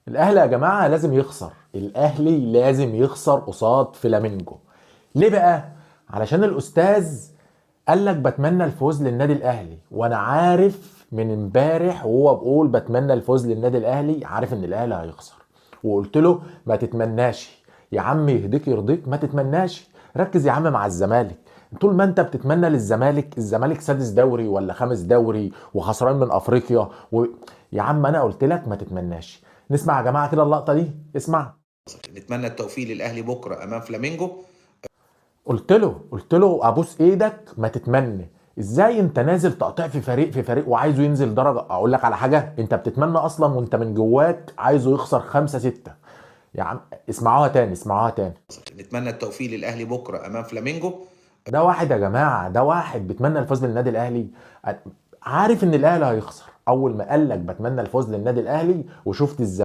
الاهلي يا جماعة لازم يخسر، الاهلي لازم يخسر قصاد فلامينجو. ليه بقى؟ علشان الاستاذ قال لك بتمنى الفوز للنادي الاهلي، وانا عارف من امبارح وهو بيقول بتمنى الفوز للنادي الاهلي، عارف ان الاهلي هيخسر. وقلت له ما تتمناش يا عم، يهديك يرضيك، ما تتمناش، ركز يا عم مع الزمالك. طول ما انت بتتمنى للزمالك، الزمالك سادس دوري ولا خامس دوري وخسران من افريقيا يا عم انا قلت لك ما تتمناش. نسمع يا جماعة كده اللقطة دي، اسمع. نتمنى التوفيق للاهلي بكره امام فلامينجو. قلت له ابوس ايدك ما تتمنى. ازاي انت نازل تقطيع في فريق في فريق وعايزه ينزل درجه؟ اقول لك على حاجة، انت بتتمنى اصلا وانت من جواك عايزه يخسر 5-6. يا عم اسمعوها تاني، اسمعوها تاني. نتمنى التوفيق للاهلي بكره امام فلامينجو. ده واحد يا جماعة، ده واحد بيتمنى الفوز للنادي الاهلي، عارف ان الاهلي هيخسر. اول ما قال لك بتمنى الفوز للنادي الاهلي وشفت الزمالك